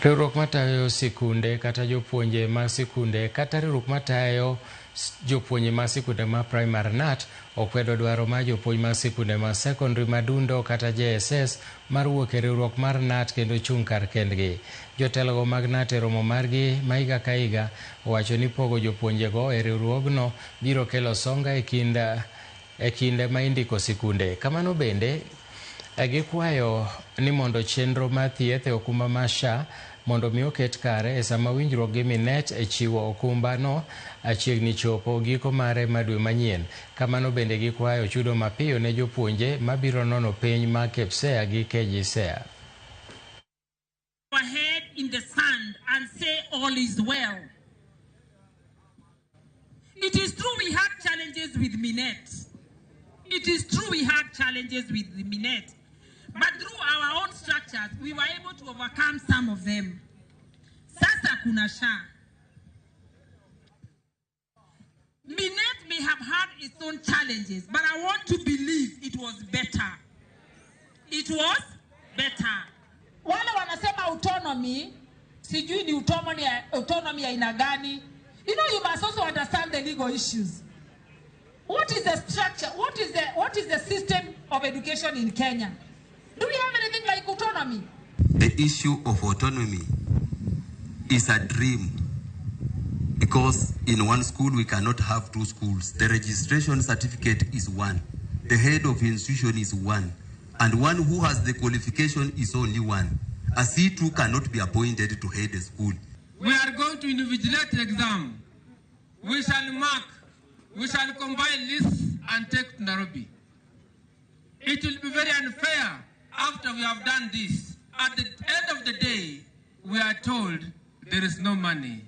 Riwruok matayo sikunde kata jopuonje mag sikunde kata riwruok matayo jopuonje mag sikunde ma primary KNUT okwedo dwaro mar jopuonj mag sikunde mag secondary madundo kata JSS mar wuok e riwruok mar KNUT kendo chung' kar kendgi. Jotelogo mag KNUT e romo margi ma higa ka higa owacho ni pogo jopuonjego e riwruogno biro kelo songa e kind e kinde ma indiko sikunde. Kamano bende gikwayo ni mondo chenro mar thieth e okumba mar SHA mondo mi oket kare e sama winjruok gi Minet e chiwo okumba no chiegni chopo giko mare ma dwe manyien. Kamano bende gikwayo chudo mapiyo ne jopuonje mabiro nono penj mag KPSEA gi KJSEA. Our head in the sand and say all is well. It is true we had challenges with Minet. It is true we had challenges with the Minet. But through our own structures, we were able to overcome some of them. Sasa kuna SHA. Minet may have had its own challenges, but I want to believe it was better. It was better. Wale wanasema autonomy, sijui ni autonomy, autonomy aina gani. You must also understand the legal issues. What is the structure? What is the system of education in Kenya? Do we have anything like autonomy? The issue of autonomy is a dream because in one school we cannot have two schools. The registration certificate is one. The head of institution is one. And one who has the qualification is only one. A C2 cannot be appointed to head a school. We are going to invigilate the exam. We shall mark, we shall compile lists and take to Nairobi. It will be very unfair after we have done this. At the end of the day, we are told there is no money.